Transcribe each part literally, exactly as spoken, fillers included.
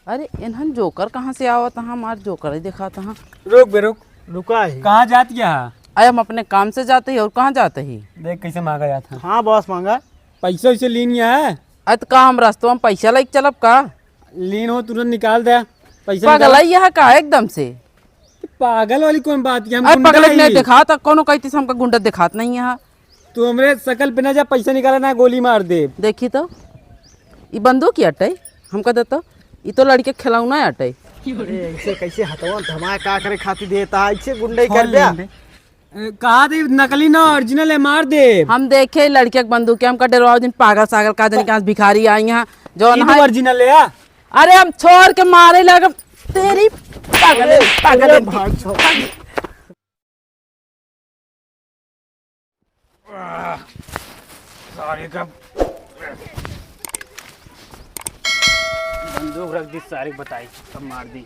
अरे, इन्हन जोकर कहाँ से आवत है? हमार जोकर ही देखात है। रुक बे, रुक। रुका ही। कहाँ जात गया है? अरे, हम अपने काम से जाते ही, और कहाँ जाते ही? देख, कैसे मांगा जात है। हाँ, बॉस, मांगा। पैसा वैसे लीन है? अरे, तो का हम रस्तवा में पैसा लेके चलब का? लीन हो, तुरंत निकाल दे। पैसा पागल निकाल। है यहाँ का एकदम से? पागल वाली कौन बात है? हम अरे, गुंडा पगल ही। नहीं देखात, कोनो कहती से हमका गुंडा देखात नहीं है। तू हमरे शकल पे ना जा, पैसा निकाला ना, गोली मार दे। देखी तो, ई बंदूक ही अटै, हमका दे तो, ई तो लड़के खिलौना अटै। अरे, ऐसे कैसे हथवा धमाए का करे खातिर देता है, ऐसे गुंडई खोल कर दिया। लेंगे। ए, कहा दे नकली ना, ओरिजिनल है, मार दे। हम देखे लड़के के बंदूक के, हमका डरवाओ जिन पागल सागल का जन के यहाँ भिखारी आई यहाँ, जो ई ना तो है। ओरिजिनल है, आ? अरे, हम छोड़ के मारे लगे, तेरी पागल, अरे, पागल अरे, है। भाग छोड़। आह, सारे का बंदूक रख दी, सारे बताई, सब मार दी।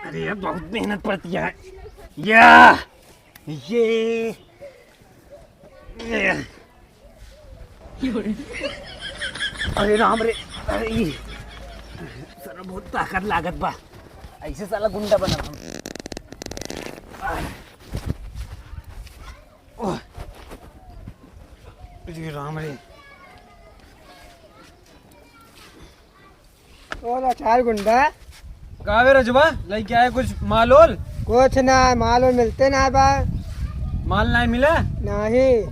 अरे यार, बहुत मेहनत पड़ती है। या, ये, ये। अरे राम रे, अरे ई साला बहुत ताकत लागत बा, ऐसे साला गुंडा बनब हम। ओह, अरे राम रे। ओ लाचार गुंडा। का बे रजवा, लइके आए कुछ माल ओल? कुछ ना, माल ओल मिलते ना बा। माल नाहीं मिला? नहीं।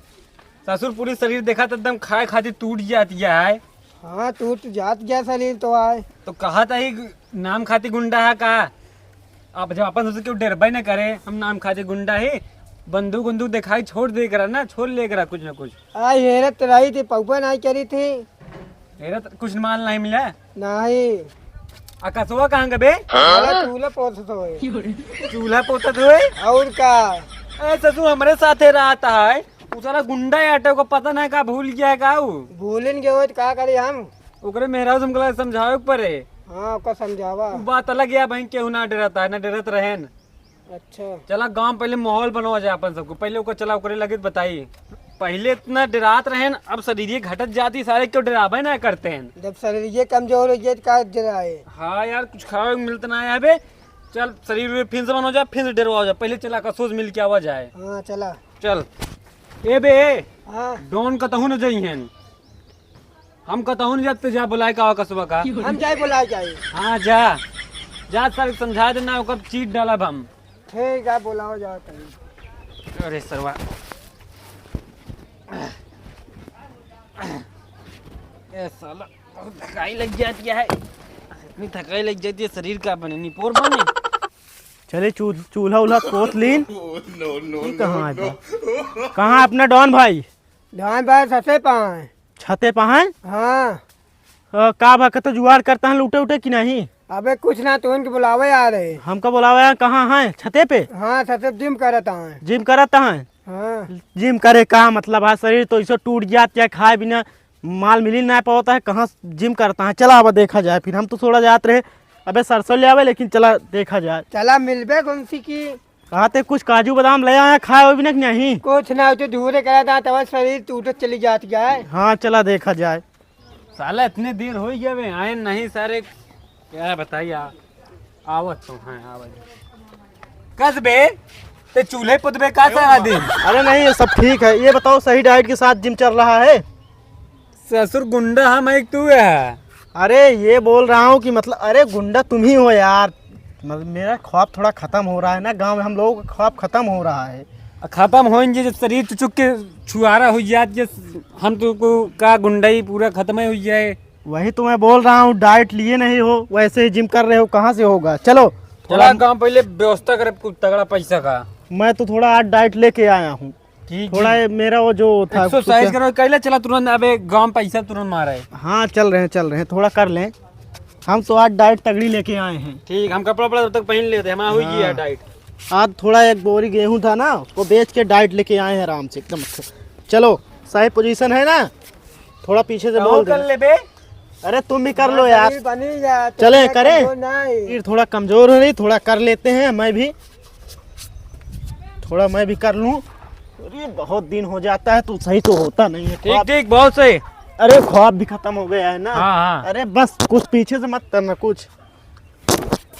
ससुर पूरी शरीर देखा तो एकदम खाए खातिर टूट जात गया है। हाँ, टूट जात गया शरीर तो आए। तो कहा था ही नाम खातिर गुंडा है का? अब जब अपन सबसे क्यों डरबे न करे, हम नाम खातिर गुंडा ही, बंदूक उंदूक दिखाई छोड़ दे करा ना, छोड़ ले करा कुछ ना कुछ। आ, हेरत रही थी, पौवा नाहीं करी थी। हेरत कुछ माल नाहीं मिला? नाहीं। आ कसवा कहाँ गबे? हाँ? चूल्हा पोतत होए। चूल्हा पोतत होए? और का? ए ससुर हमरे साथे रहत है, उ साला गुंडा आटे, ओका पता नाहीं का भूल गया है का उ? भूलन गए हो तो का करी हम? ओकरे मेहरारू से हमका समझावे के पड़े। हाँ, ओका समझावा। उ बात अलग है, बहन केहू ना डरता है, ना डरत रहेन। अच्छा। चला गाँव पहले माहौल बनावा जाए अपन सबको। पहले ओकर चला ओकरे लगे बताई। पहले इतना डरात रहेन, अब शरीर ये घटत जाती, सारे क्यों डराबे ना करते हैं। जब शरीर ये कमजोर हो जाए तो का डराए? हाँ यार, कुछ खावे को मिलता ना है अबे। चल शरीर में फिर से बन हो जाए, फिर से डरवा हो जाए। पहले चला कसोस मिल के आवा जाए। हाँ, चला। चल। ए बे, हाँ। डॉन कतहू न जइहेन। हम कतहूँ नहीं जाते, जा बुलाए का आवा कसबा का। हम जाए बुलाए जाए। हाँ, जा। जा सर, समझा देना, ओकर चीट डालब हम। ठीक है, बुलाओ जाओ तनी। अरे सरवा। ए साला, बहुत थकाई लग जाती है। इतनी थकाई लग जाती है, शरीर का बने, निपोर बने। चले चूल-, चूल्हा उल्हा पोत लीन। No, no, ई कहाँ no, आता? No। कहाँ अपना डॉन भाई? डॉन भाई छते पे हैं। छते पे हैं? हाँ। अ, का बा, कतो जुगाड़ करता है लूटे उटे कि नहीं? अबे कुछ ना, तो इनके बुलावे आ रहे। हमका बुलावे आ, कहाँ हैं? छते पे? हाँ, छते पे जिम करत हैं। जिम करत हैं? हाँ। जिम करे का मतलब है, शरीर तो ऐसे टूट जात, चाहे खाए बिना माल मिली ना पावता है, कहाँ जिम करता है। चला अब देखा जाए, फिर हम तो थोड़ा जात रहे, अबे सरसों ले आवे, लेकिन चला देखा जाए। चला मिलबे कौन सी की। कहा थे कुछ काजू बादाम ले आया, खाए हो भी ना कि नहीं? कुछ ना, तो धूरे करा था, तब शरीर टूटत चली जात गया है। हाँ, चला देखा जाए। साला इतने देर हो गया बे, आए नहीं सारे। क्या बताई आ-, आवत तो हैं, आवत। कस बे, ते चूल्हे पुतबे का सारा दिन? अरे नहीं, ये सब ठीक है। ये बताओ, सही डाइट के साथ जिम चल रहा है? ससुर गुंडा हम एक तू है। अरे ये बोल रहा हूँ कि मतलब, अरे गुंडा तुम ही हो यार। मतलब मेरा खौफ थोड़ा खतम हो रहा है ना, गाँव में हम लोगों का खौफ खतम हो रहा है। खतम होएंगे जब शरीर चुचुक के छुआरा हो जात, जब हम तो को का गुंडई पूरा खतम ही हो जाए। वही तो मैं बोल रहा हूँ, डाइट लिए नहीं हो, वैसे ही जिम कर रहे हो, कहाँ से होगा? चलो थोड़ा थोड़ा काम पहले व्यवस्था करे कुछ तगड़ा पैसा का। मैं तो थोड़ा आज डाइट लेके आया हूँ। ठीक थोड़ा जी। ये मेरा वो जो था एक्सरसाइज कुछ करो, कैले चला तुरंत, अबे गांव पैसा तुरंत मारा है। हाँ, चल रहे हैं, चल रहे हैं, थोड़ा कर लें। हम तो आज डाइट तगड़ी लेके आए हैं। ठीक, हम कपड़ा उपड़ा तब तक पहन लेते हैं, हमारा हो गया हाँ। डाइट। आज थोड़ा एक बोरी गेहूं था ना, उसको बेच के डाइट लेके आए हैं आराम से, एकदम अच्छा। चलो, सही पोजीशन है ना, थोड़ा पीछे से तो बोल कर दे। ले बे। अरे तुम भी कर लो यार। शरीर बनी जा, चले, तुम करे। कमजोर नहीं। फिर थोड़ा कमजोर हो रही, थोड़ा कर लेते हैं, मैं भी, थोड़ा मैं भी कर लूँ। अरे, बहुत दिन हो जाता है, तू सही तो होता नहीं है। ठीक, ख्वाब ठीक, बहुत सही। अरे, ख्वाब भी खत्म हो गया है ना। हाँ, हाँ। अरे, बस कुछ पीछे से मत करना कुछ।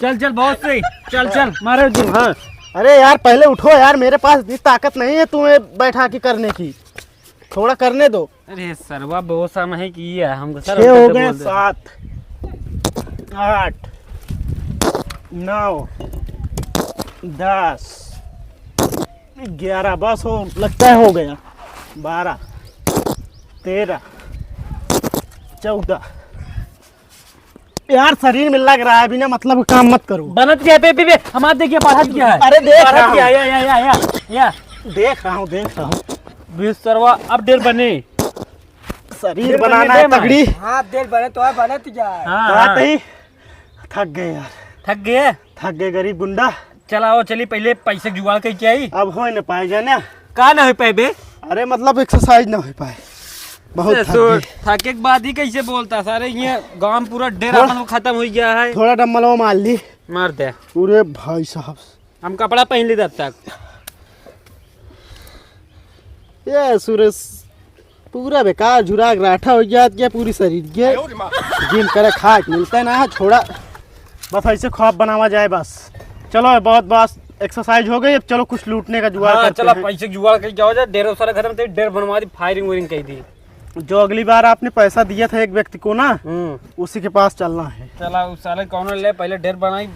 चल, चल, बहुत सही। चल, चल, मारो जी। हाँ। अरे यार, पहले उठो यार, मेरे पास इतनी ताकत नहीं है तुम्हें बैठा के करने की। थोड़ा करने दो। अरे सरवा, बहुत समय है कि ये हमको सर छः हो गए, सात, आठ, नौ, दस, ग्यारह, बस हो, लगता है हो गया। बारह, तेरह, चौदह। यार, शरीर में लग रहा है, बिना मतलब का काम मत करो। बनत क्या है बे, बे, बे? हमार देखिए, बढ़त क्या है? अरे, देख बढ़त रहा क्या हूँ। है? या, या, या, या, या। देख रहा हूँ, देख रहा हूँ। बे सरवा, अब डेर बने। शरीर डेर बनाना बने है दे, तगड़ी। हाँ, डेर बने तो है, बनत क्या है? हाँ, बात हाँ। ही, थक गए यार। थक गए? थक गए गरीब गुंडा। चला, आओ, चली, पहले पैसे जुगाड़ कइ के आई। अब हो न पाए जाने। का ना हो पाए बे? अरे, मतलब, एक्सरसाइज ना हो पाए, बहुत थक ससुर, गए। थके के बाद ही कैसे बोलता सारे? ये गांव पूरा डेरा थोड़ा, अपन खत्म हो गया है। थोड़ा डम्बल वो मार ली। मार दे। पूरे भाई साहब। हम कपड़ा पहन ली तब तक। ये सुरेश, पूरा बेकार झुराक राठा हो गया, क्या पूरी शरीर के। जिम करे खाए के मिलता है ना, छोड़ा। बस ऐसे ख्वाब बनावा जाए बस। चलो, बहुत बस एक्सरसाइज हो गई, अब चलो कुछ लूटने का जुगाड़ हाँ, करते चला, हैं। पैसे की जुगाड़ कइ के आओ जा, डेर सारा खत्म थे, डेर बनवा दी, फायरिंग वायरिंग कइ दी। जो अगली बार आपने पैसा दिया था एक व्यक्ति को ना, हम्म। उसी के पास चलना है। चला, उस साले कौन ले, पहले डेर बनाई।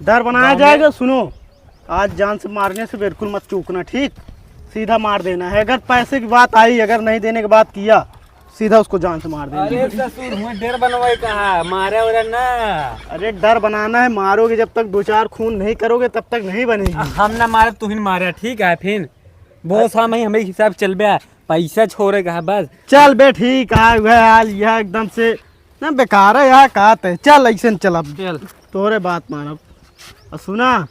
डर बनाया गाँव में। जाएगा, सुनो, आज जान से मारने से बिल्कुल मत चूकना, ठीक? सीधा मार देना है। अगर पैसे की बात आई, अगर नहीं देने की बात किया, सीधा उसको जान से मार देना। अरे ससुर, हुआ डेर बनवाए कहा, मारे वाला ना। अरे, डर बनाना है, मारोगे जब तक दो चार खून नहीं करोगे, तब तक नहीं बनेगी। हम ना मारे, तू ही मारे, ठीक है? फिर बहुत साल में हमें हिसाब चल बे, पैसा छोड़े कहा बस। चल बे, ठीक है, वह हाल यह एकदम से ना बेकार है यार, का ते। चल, ऐसे न चल अब। चल। तोरे बात मानब। और सुना,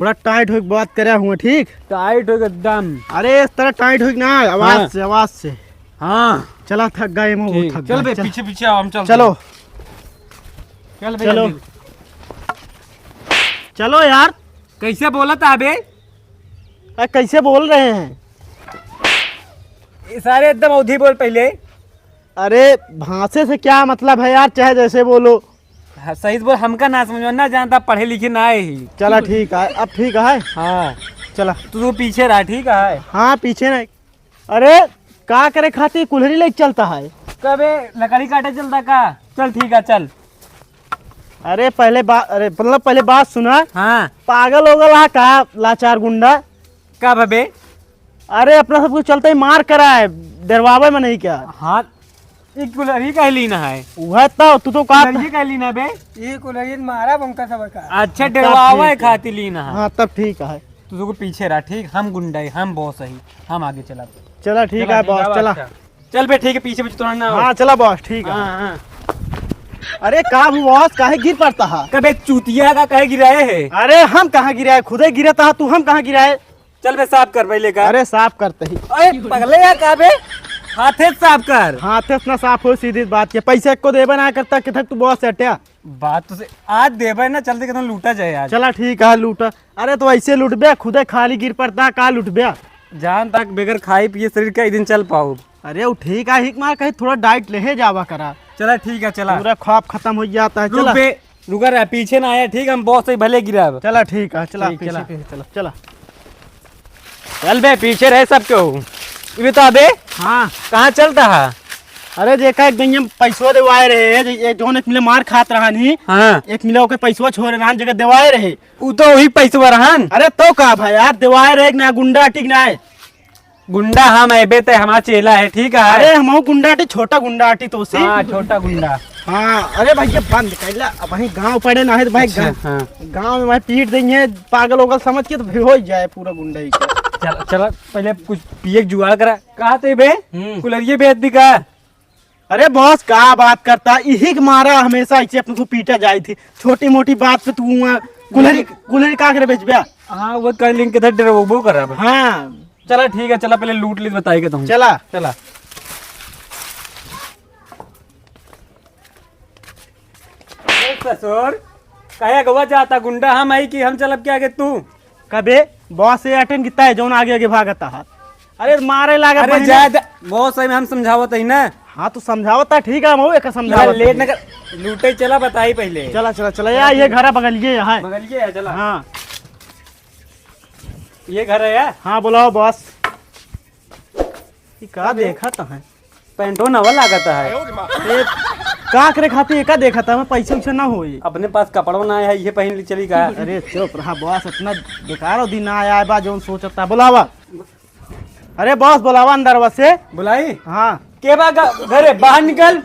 थोड़ा टाइट होके बात करे हुए, ठीक? टाइट होके एकदम। अरे, इस तरह टाइट होके ना, आवाज हाँ। से, आवाज से। हाँ। चला, थक गए, हम ठीक। थक चल गए। बे, चल। पीछे, पीछे आओ, हम चलते चलो। हैं। चल बे, चलो। जल्दी। चलो यार। कैसे बोला था बे? अरे, कैसे बोल रहे हैं? ये सारे एकदम अवधी बोल पहले। अरे, भाषे से क्या मतलब है यार, चाहे जैसे बोलो। हाँ, सही से बोल, हमका ना समझ में ना जानता, पढ़े लिखे ना आए ही। चला, ठीक है, अब ठीक है। हाँ। चला। तू पीछे रहा, ठीक है? हाँ, पीछे नहीं। अरे, का करे खातिर कुल्हरी लेके चलता है? कबे लकड़ी काटे चलता का? चल, ठीक है, चल। अरे, पहले बा-, अरे, मतलब, पहले बात सुना। हाँ। पागल हो गला का, लाचार गुंडा? का भबे? अरे, अपना सब कुछ चलते ही मार करा है, डरवावे में नहीं क्या? हाँ, ई कुलरी कह लीना है। वह तो, तू तो का कुलरी कह लीना बे? ई कुलरी मारा बंका सब का। अच्छा, तब डरवावे ठीक है। खातिर लीना है। हाँ, तब ठीक है। तू तो पीछे रहा, ठीक? हम गुंडा है, हम बॉस है, हम आगे चला। चला, ठीक चला, है, ठीक बॉस, है, चला। अच्छा। चल बे, ठीक है, पीछे पीछे तो ना हो। हाँ, चला बॉस, ठीक है। हाँ, हाँ। अरे, का भी बॉस, काहे गिर पड़ता है? कबे चूतिया का काहे गिराए है? अरे, हम कहाँ गिराए? खुदे गिरता है, तू हम कहाँ गिराए? चल बे, साफ कर पहले का। अरे, साफ करते ही। अरे, पगले या का बे? हाथे से साफ कर। हाथे से ना साफ हो, सीधी बात के। पैसा को देबे ना करता, किधर तू बॉस सेट्या? बात तो से, आज देबे ना, चलते कितना लूटा जाए आज। चला, ठीक है, लूटा। अरे, तो ऐसे लुटबे, खुदे खाली गिर पड़ता, का लुटबे? जान तक बगैर खाए पिए शरीर का एक दिन चल पाओ। अरे, वो ठीक है, हिक मार कहीं थोड़ा डाइट ले जावा करा। चला, ठीक है, चला। पूरा ख्वाब खत्म हो जाता है, रुक चला। बे, रुका रहा, पीछे ना आया, ठीक, हम बहुत सही भले गिरा अब। चला, ठीक है, चला, ठीक, पीछे, चला। पीछे, चला, चला। चल बे, पीछे रहे सब केहू। ये बता बे, हाँ। कहाँ चलता है? अरे, देखा, एक दिन हम पैसवा देवाए रहे, जे-, ये जौन एक मिले मार खात रहा नहीं, हाँ। एक मिले ओके पैसवा छोड़े रहा, जगह देवाए रहे। उ तो वही पैसवा रहन। अरे, तो का भाई यार, देवाए रहे ना, गुंडा ठीक ना है। गुंडा हम अबे ते हमार चेला है, ठीक है? अरे, हमहू गुंडा आटी, छोटा गुंडा आटी तो से। हाँ, छोटा गुंडा। हाँ, अरे भाई, ये बंद कर ला। अब वहीं गाँव पड़े ना है तो भाई अच्छा, गाँव, हाँ। गाँव में भाई पीट देंगे, पागल होगल समझ के तो फिर हो ही जाए पूरा गुंडा ही का। चल, चल, पहले कुछ पिए के जुगाड़ करा। कहा थे बे? हम्म। कुलरिये बेच दी का? अरे बॉस, का बात करता? इही के मारा हमेशा ऐसे अपने को पीटा जाई थी। छोटी मोटी बात पे तू वहाँ कुल्हरी, कुल्हरी का करे बेचबे? हाँ, वो कह लिंग के धर डरे वो, वो कर रहा है। हाँ। चला ठीक है, चला पहले लूट ली बताई के तुम। चला। चला। ए ससुर, कहे गवा जाता गुंडा हम आई कि हम चलब के आगे तू? कबे? बॉस, ये अटेन कितना है, जौन आगे आगे भागता है? अरे मारे लागे अरे बहिने। जा दे, बॉस, सही में हम समझावत ही ना। हाँ, तो समझावत है, ठीक है, हम एक समझावत लेट है। न कर, लूटे चला, बताई पहले। चला, चला, चला, यार, ये घर है, बगलिए यहाँ है। बगलिए है, चला। हाँ। ये घर है यार। हाँ, बुलाओ बॉस। ये का अबे। देखा तो है? पैंटो नवा लागत है। ए, का करे खातिर एका देखा था, मैं पैसे वैसे ना होई। अपने पास कपड़ो ना है, ये पहन ली चली का? अरे चुप रहा बॉस, इतना बेकार दिन ना आया है बा, जौन सोचता। बुलावा। अरे बॉस, बुलावा अंदर से। बुलाई? हाँ। के बा ग-, घरे बाहर निकल।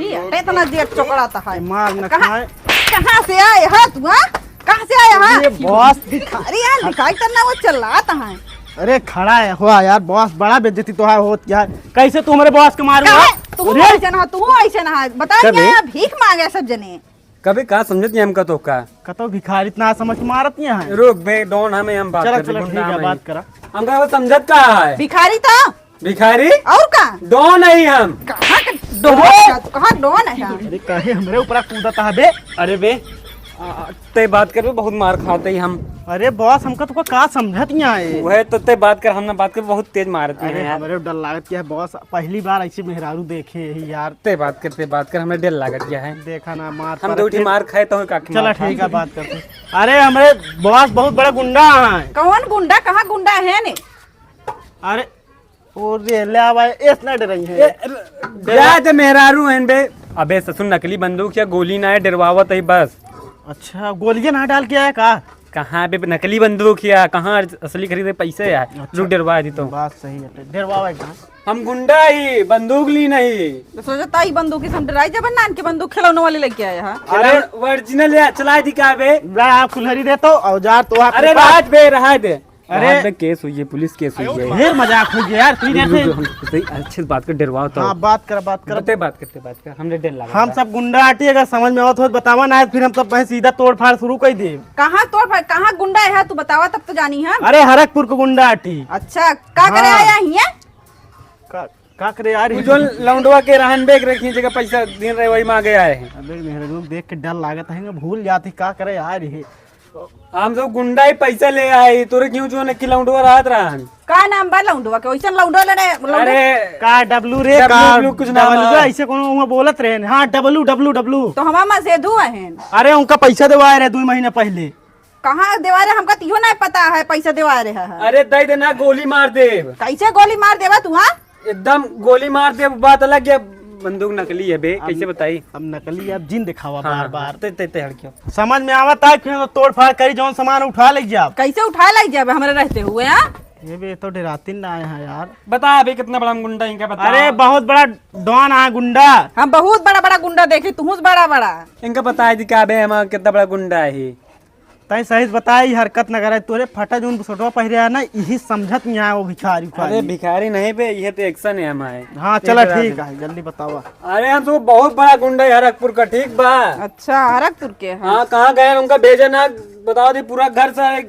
ई हटे इतना देर चोकड़ाता है। दिमाग न कहाँ, खाए। कहाँ से आए है तू, हाँ? कहाँ से आए है? ये बॉस दिखा। अरे यार, दिखाई तो ना वो चिल्लाता है। अरे खड़ा है, हुआ यार बॉस, बड़ा बेइज्जती तोहार होत यार। कैसे तू हमारे बॉस के मारू, काहे? हाँ? तू अरे! ऐसे ना, तू ऐसे ना, बता कबे? क्या भीख मांगे सब जने। कबे का समझत नहीं हमका तो का? कतो भिखारी इतना समझ मारत नहीं है। रुक बे, डॉन हमें हम बात चला, कर चला, गुंडा ठीक है, हमें। बात करा। हमका वो समझत का है? भिखारी तो भिखारी? और का? डॉन है हम। कहाँ का डॉन अरे! है? तू कहाँ डॉन है हम? अरे काहे हमरे ऊपर कूदत है बे? अरे बे, आ, ते बात कर बे, बहुत मार खाते ही हम। अरे बॉस, हमका तुका का समझत नहीं आए। वह तो ते बात कर, हम ना बात कर, बहुत तेज मारत अरे हैं यार। हमरे डर लागत क्या है बॉस, पहली बार ऐसी मेहरारू देखे ही यार। ते बात कर, ते बात कर, हमें डर लागत क्या है। देखा ना मार हम पड़त दो उठी के। मार खाए तो का चला मार खा। ठीक है, बात करते हैं। अरे हमरे बॉस बहुत बड़ा गुंडा है। कौन गुंडा? कहाँ गुंडा है ने? अरे ओ रे, ले आवा, एस ना डराई है। ए, र-, जा दे मेहरारू हन बे। अबे ससुर, नकली बंदूक या गोली ना है, डरवावत है बस। अच्छा, गोलियां ना डाल के आया का? कहाँ बे नकली बंदूक या, कहाँ असली खरीदे पैसे यार? अच्छा। रुक, डरवा दी तो। बात सही है, डरवावा एकदम। हम गुंडा ही, बंदूक ली नहीं। तो सोचता ही बंदूक से हम डराई जब नान के बंदूक खिलौने वाली लेके आया है। अरे original या, चला दी का बे? ला, आप कुल्हरी दे तो औजार तो आप अरे राज बे, रहा दे। अरे। वहाँ पे केस हुई है, पुलिस केस हुई है। ढेर मजाक हो गया यार, तू रुक, जैसे रुक, हम सही अच्छे से बात कर, डरवाओ तो। हाँ, बात कर, बात कर। बते बात करते, बात कर, हमने डर लगा हम था। सब गुंडा आटी, अगर समझ में आवत हो तो बतावा, ना फिर हम सब वहीं सीधा तोड़ फाड़ शुरू कर दे। कहाँ तोड़ फाड़, कहाँ गुंडा है तू बतावा, तब तो जानी है। अरे हरकपुर को गुंडा आटी। अच्छा, का करे हाँ। आया हिया? का, का करे यार? तू जो लौंडवा के रहन बेग रखी जगह पैसा दिन रहे वही मांगे आए हैं। अबे मेहरारू देख के डर लागत है, भूल जाती का करे यार ये। हम सब गुंडा ही पैसा ले आए, तोरे क्यों जो न कि लौंडवा रहत रहन। का नाम बा लौंडवा के? वैसन लौंडवा लेने लौंडवा अरे का डब्लू रे, डब्लू, का डब्लू कुछ नाम डब्लू है। ऐसे कोनो वहाँ बोलत रहे हैं। हाँ, डब्लू, डब्लू, डब्लू। तो हमार मजेदू अहन। अरे उनका पैसा देवाए रहे दो महीना पहले। कहाँ देवाए रहे? हमका तिहो नहीं पता है, पैसा देवाए रहे है। अरे दे देना, गोली मार देब। कैसे गोली मार देबा तू, हाँ? एकदम गोली मार देब, बात अलग है। बंदूक नकली है बे, अब कैसे बताई? अब नकली अब जिन दिखावा हाँ, बार बार। ते, ते, ते हड़कियो। समझ में आवत है, फिर तो तोड़ फाड़ करी, जौन सामान उठा ले जाब। कैसे उठा ले जाब हमरे रहते हुए, हाँ? ये बे तो डराती ना आए हैं यार। बता अबे कितना बड़ा गुंडा इनका बता। अरे बहुत बड़ा डॉन है गुंडा। हम बहुत बड़ा बड़ा गुंडा देखे, तुहूँ से बड़ा बड़ा। इनका बता दी का बे हम कितना बड़ा गुंडा है। तैं सही से बता, ई हरकत न करे। तोरे फटा जौन बुसटवा पहिरे है ना, इही समझत नहीं आए वो भिखारी अरे उखारी। भिखारी नहीं बे, ये तो एक्शन है हमारे। हाँ, ये चला बता ठीक दे। है, जल्दी बतावा। अरे हम तो बहुत बड़ा गुंडा है हरकपुर का, ठीक बा? अच्छा, हरकपुर के हैं। हाँ, कहाँ गए उनका भेजे ना, बताओ दी पूरा घर से।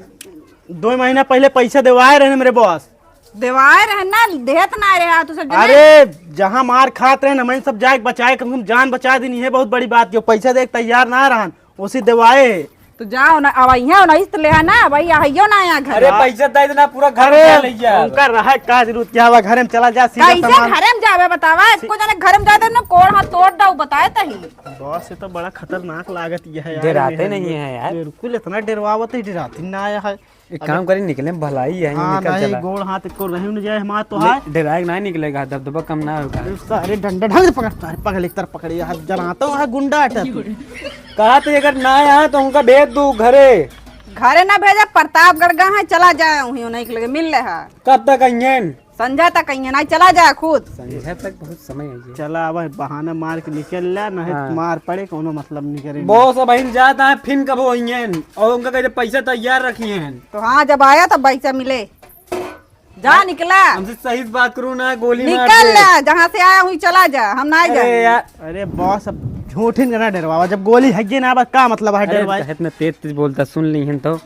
दो महीना पहले पैसा देवाए रहे मेरे बॉस। देवाए रहे ना, देत ना रहे, तू सब जने। अरे जहाँ मार खात रहे ना, मैं सब जाए के बचाए, कम से कम जान बचा दी, ये बहुत बड़ी बात, जो पैसा दे के तैयार ना रहन। ओसी देवाए। तो जाओ ना, अब यहाँ ना, इस ले ना, भाई आइयो ना यहाँ घर। अरे पैसा दे देना, पूरा घर अरे, उठा ले जा। उनका रहा का जरूरत क्या हुआ, घर में चला जा, सीधा कैसे सामान। घर में जावे बतावा, एको जने घर में जाते ना, कोड़ हाथ तोड़ दो, बताए तही। बॉस, ये तो बड़ा खतरनाक लागत ये है यार, डराते मेहर नहीं ये है यार। बिल्कुल इतना डरवावत है, डराती ना आया है। एक अबे काम करी, निकले भलाई है, हाँ, निकल नहीं, चला। गोड़ हाथ एको रही न जाए, हमार तो नहीं, है। डराए ना निकलेगा, दबदबा कम ना होगा। अरे सारे डंडा ढंग से पकड़, सारे पकड़, एक तरफ पकड़, यार, जनाता हूँ, गुंडा हटा तू। कहा तो अगर ना आया तो उनका भेज दो घरे। घरे ना भेजा, प्रतापगढ़ गए हैं, चला जाए, वहीं उन्हीं के लगे मिल ले है। कब तक आइयन? संझा तक आइयन, नहीं चला जाए खुद। संझा तक बहुत समय है ये। चला, अब बहाना मार के निकल ला, नहीं हाँ। मार पड़े, कोनो मतलब नहीं करे। बॉस, अब हम जाता है, फिन कब आइयन? और उनका कहे पैसा तैयार रखियन। तो हाँ, जब आया तब पैसा मिले। जा, निकला। हमसे सही से बात करो ना, गोली मार निकल दे। ला, जहाँ से आया हुई चला जा, हम ना अरे जाए। यार। अरे बॉस, अब झूठिन ना डरवावा, जब गोली है ना, बस का मतलब है अरे डरवाए? इतना तेज तेज बोलता, सुन ली हैं तो।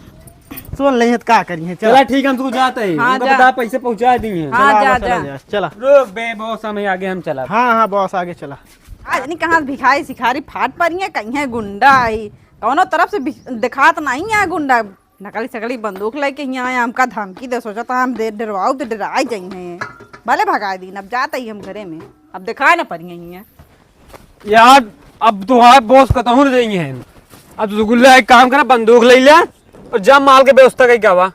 सुन ली हैं तो का करी है, चला। चला ठीक है, हम तू जाते हैं, हाँ, उनका जा। बता पैसे पहुँचा दी हैं। हाँ, चला, जा, चला, जा। जा, चला। रुक बे बॉस, हम आगे हम चला। हाँ, हाँ बॉस, आगे चला। आज नहीं कहाँ भिखारी सिखारी फाट पड़ी है, कहीं है गुंडा आई, कौनो तरफ से भी दिखात नहीं है गुंडा। नकली सकली बंदूक लेके हियाँ आया, हमका धमकी दे, सोचा था हम दे डरवाओ तो डराए जाई हैं। भले भगाए दीन, अब जात ही हम घरे में, अब दिखाए ना पड़ी हैं। यार, अब तुम्हारे बॉस कतहूँ नहीं जाएंगे हैं। अब रसगुल्ला एक काम करा, बंदूक ले ले और जा माल के व्यवस्था कहीं का बा।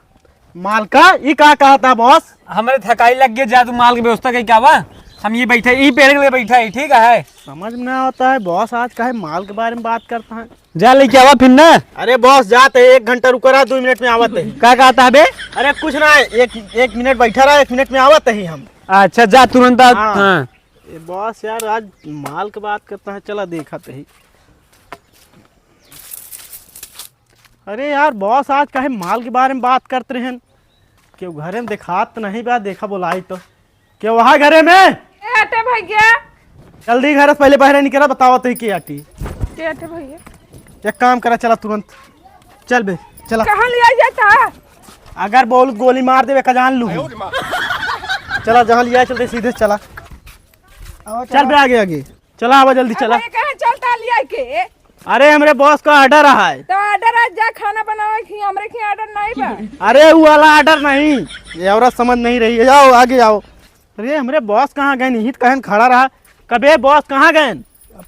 माल का? ई का कहा था बॉस? हमरे थकाई लग गई, जा तू माल के व्यवस्था कहीं का बा। हम ये बैठे, ई पेड़ के लिए बैठा है, ठीक है? समझ में ना आता है बॉस, आज काहे माल के बारे में बात करता है। जा लेके आवा फिर ना। अरे बॉस, जाते एक घंटा रुका रहा, दो मिनट में आवत है। का कहता है बे? अरे कुछ ना, एक एक मिनट बैठा रहा, एक मिनट में आवत है हम। अच्छा, जा तुरंत आ। हाँ। हाँ। ए बॉस यार, आज माल के बात करता है, चला देखा तही। अरे यार बॉस, आज काहे माल के बारे में बात करत रहेन? केहू घरे में देखात नहीं बा, देखा बोलाई तो। केहू वहाँ घरे में? ए हटे भैया। जल्दी घर से पहले बाहर निकला, बतावा तो के आटी। के हटे भैया? एक काम करा, चला तुरंत। चल बे, चला। कहाँ लिया जाता? अगर बोल गोली मार देवे का जान लू। चला जहाँ लिया चलते सीधे चला। चल बे आगे आगे। चला आवा जल्दी चला। अरे कहाँ चलता लिया के? अरे हमरे बॉस का ऑर्डर है। तो ऑर्डर आज जा खाना बनावे की, हमरे की ऑर्डर नहीं बा। अरे वो वाला ऑर्डर नहीं, ये औरत समझ नहीं रही है। जाओ आगे जाओ। अरे हमरे बॉस कहाँ गए? निहित कहन खड़ा रहा। कबे बॉस कहाँ गए?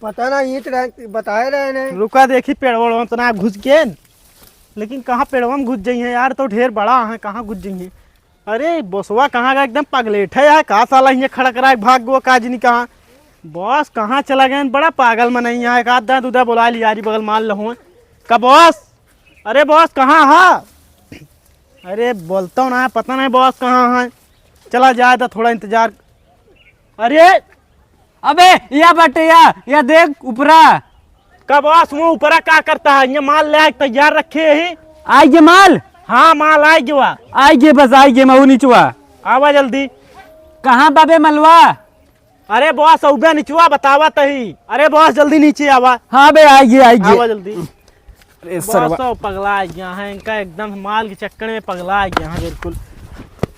पता ना, ईंट रहे, बताए रहे नहीं। रुका देखी पेड़वा उतना घुस गए, लेकिन कहाँ पेड़वा में घुस जाई है यार, तो ढेर बड़ा है, कहाँ घुस जाई है? अरे बॉसवा कहाँ गए? एकदम पगलेट है यार, का साला ये खड़ा करा भाग गो का जिनी कहाँ? बॉस कहाँ चला गए? बड़ा पागल मनई है, एक आध दाँत उधर बुला लिया री बगल मार लहो का बॉस। अरे बॉस कहाँ है? अरे बोलता हूँ ना, पता नहीं बॉस कहाँ है। चला जाए तो थोड़ा इंतजार। अरे अबे या बटे या, या देख ऊपरा। का बॉस वो ऊपरा का करता है? ये माल ले आए तैयार रखे ही। आई गे माल? हाँ माल आई गवा। आई गे बस आई गे मऊ निचवा। आवा जल्दी। कहाँ बाबे मलवा? अरे बॉस अउबे निचवा बतावा तही। अरे बॉस जल्दी नीचे आवा। हाँ बे आई गे आई गे। आवा जल्दी। अरे बॉस सरवा। तो पगला गया है, इनका एकदम माल के चक्कर में पगला गया है बिल्कुल।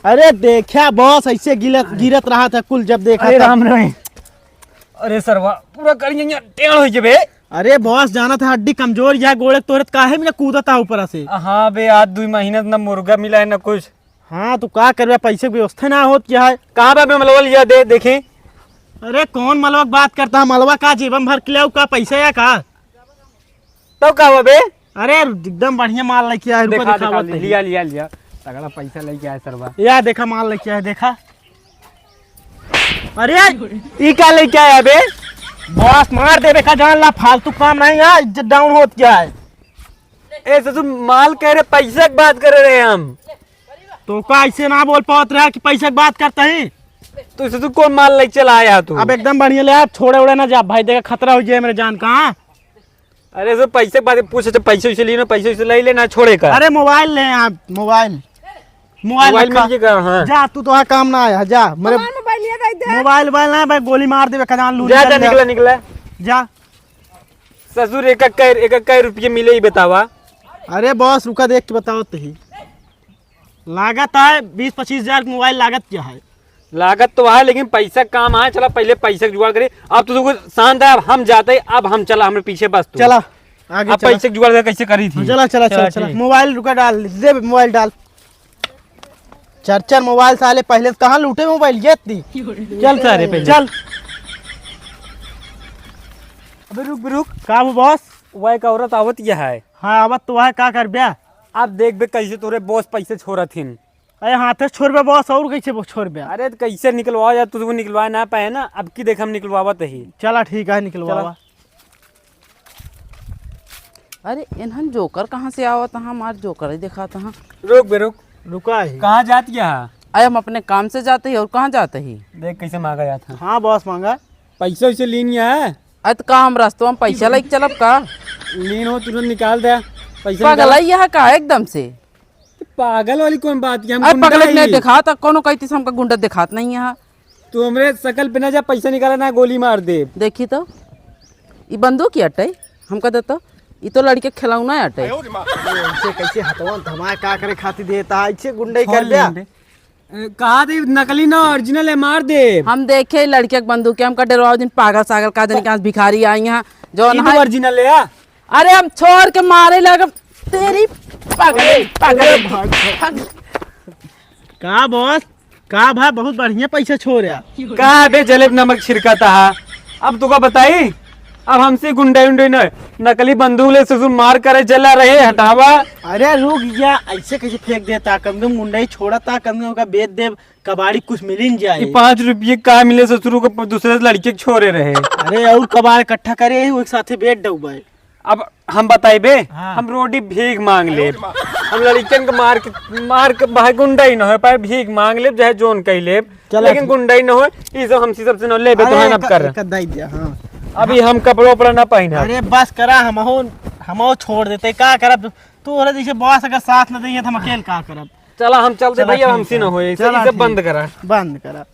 अरे देखा बॉस ऐसे गिरत गिरत रहा था कुल जब देखा अरे था। राम राम। अरे सरवा पूरा करिया टेढ़ हो गए बे। अरे बॉस जाना था हड्डी कमजोर या गोड़े तोरे त काहे में कूदता ऊपर से। हाँ बे आज दो महीना से ना मुर्गा मिला है ना कुछ। हाँ तो का करबे पैसे की व्यवस्था ना होत क्या है। कहाँ बे मलवा लिया दे देखे। अरे कौन मलवा की बात करता है, मलवा का जेबम भर के ले आऊ का पैसा या का? तो का हुआ बे? अरे एकदम बढ़िया माल लेके आए, रुको देखा, दिखावा देखा, तनी। लिया, लिया, लिया। तगड़ा पैसा लेके आए सरवा। या देखा माल लेके आए, देखा। अरे ई का लेके आया बे? बॉस मार देबे का जान ला, फालतू काम नहीं है, इज्जत डाउन होत क्या है? ए ससुर माल कह रहे पैसा की बात कर रहे हम। तो का ऐसे ना बोल पावत रहा कि पैसा की बात करता ही? तो ससुर कौन माल लेके चला आया तू? अब एकदम बढ़िया ले आ, छोड़े उड़े ना जा भाई, देखा खतरा हो जाए मेरे जान का। हाँ? अरे सर पैसे के बारे में पूछे तो पैसे वैसे लेना, पैसे वैसे ले लेना छोड़े का। अरे मोबाइल ले आप, मोबाइल। मोबाइल मोबाइल रखा। मिल गया, हाँ। जा तू तो वहाँ काम ना आया, जा मेरे हमार मोबाइल ये दे दे। मोबाइल, मोबाइल ना भाई, गोली मार देबे कजान लूट जा, जा, ले। निकला, निकला। जा। ससुर एक एक कै, एक एक कै रुपये मिले ही बतावा। अरे बॉस रुका देख के बताओ तो ही। लागत है बीस पच्चीस हजार के मोबाइल लागत क्या है? लागत तो है लेकिन पैसा काम आए। चला पहले पैसा के जुगाड़ करी। अब तो तुमको शांत है, अब हम जाते हैं, अब हम चला, हमरे पीछे बस तू। चला आगे अब चला। पैसे के जुगाड़ कैसे करी थी? हाँ, चला चला चला चला चला ठीक। मोबाइल रुका डाल दे, मोबाइल डाल। चार चार मोबाइल साले पहले से कहाँ लूटे मोबाइल ये इतनी। चल सारे पहले चल। अबे रुक बे रुक। का हो बॉस? वह एक औरत आवत यह है। हाँ आवत तो वह का कर ब्या? अब देख बे कैसे तोरे बॉस पैसे छोड़त हिन। अरे हाथे से छोड़बे बॉस, और कैसे बो-, छोड़बे? अरे तो कैसे निकलवाओ यार, तुझको निकलवाए ना पाए ना, अब की देख हम निकलवावत ही। चला ठीक है, निकलवावा। चला। अरे इन्हन जोकर कहाँ से आवत है? हमार जोकर ही देखात है। रुक बे रुक। रुका ही। कहाँ जात क्या है? अरे हम अपने काम से जाते ही और कहाँ जाते ही? देख कैसे मांगा जात है। हाँ बॉस मांगा। पैसा वैसे लीन है? अरे तो का हम रास्तवा में पैसा लेके चलब का? लीन हो तुरंत निकाल दे। पैसा पागल निकाल। है यह का एकदम से? पागल वाली कौन बात की? हम अरे गुंडा पगल ही। नहीं देखात, कोनो कहती से हमका गुंडा देखात नहीं है। तू हमरे शकल पे ना जा, पैसा निकाला ना गोली मार दे। देखी तो, ई बंदूक ही अटै, हमका देता, ई तो लड़के खिलौना अटै। अरे, ऐसे कैसे हथवा धमा का करे खातिर देता है, ऐसे गुंडई कर दिया। ए, कहा दे नकली ना ओरिजिनल है, मार दे। हम देखे लड़के के बंदूक के, हमका डरवाओ जिन पागल सागल का जन के यहाँ भिखारी आई यहाँ, जो ई ना तो है। ओरिजिनल है यार। अरे हम छोड़ के मारे लगे। तेरी पगली, पगली, पगली। का बॉस, का भा, बहुत बढ़िया पैसा छोड़्या। का बे जलेब नमक छिड़कत हा? अब तुका बताई, अब हमसे गुंडई उंडई न, नकली बंदूक ले ससुर मार करे जला रहे, हटावा। अरे रुक जा, ऐसे कैसे फेंक देता? कम से कम गुंडई छोड़ता, कम से कम ओका बेच देब, कबाड़ी कुछ मिलिन जाए। ये पाँच रुपये का मिले ससुर को दूसरे लड़के के छोड़े रहे। अरे और कबाड़ इकट्ठा करे, एक साथे बेच दउबे। अब हम बताइबे, हाँ। हम रोटी भीख मांग लेब, हम लड़कियन के मार के, मार के भाई गुंडई न हो पाए, भीख मांग लेब चाहे जोन कही लेब, चला लेकिन ठीक। गुंडई न हो, ई सब हमसे सबसे न लेबे तो अरे हम अब एक, कर। एक दई दिया, हाँ। अभी हम कपड़ा उपड़ा ना पहनब। अरे बस करा, हमहू, हमहू छोड़ देते, का करब? तोहरे जैसे बॉस अगर साथ न देइहे तो हम अकेल का करब? चला हम चलते चला भैया, ठीक हमसे है। न होए, चला ई सब ठीक। बंद करा। बंद करा।